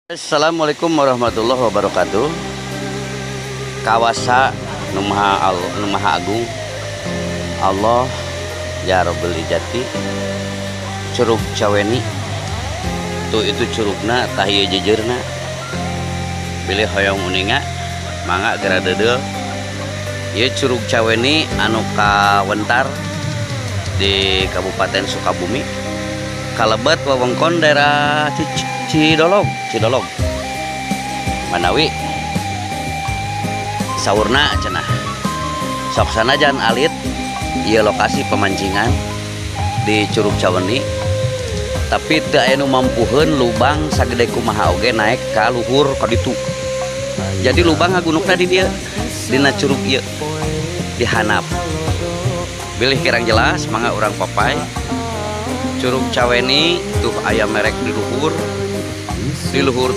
Assalamualaikum warahmatullahi wabarakatuh. Kawasa nu maha agung Allah ya Rabbul Izzati. Curug Caweni tuh, itu curugna tah, ieu jejeurna. Bilih hoyong uninga, mangga geura deudeuh. Ieu Curug Caweni anu kawentar di Kabupaten Sukabumi, kalebet wewengkon daerah Cidolog, Cidolog. Manawi saurna cenah sok sanajan alit ieu lokasi pemancingan di Curug Caweni, tapi teu aya nu mampuheun lubang sagede kumaha oge naek ka luhur ka ditu. Jadi lubang ngagunukna di dieu, dina curug ieu di handap. Bilih kirang jelas, mangga urang papay. Curug Caweni tuh, aya merek di luhur, di luhur.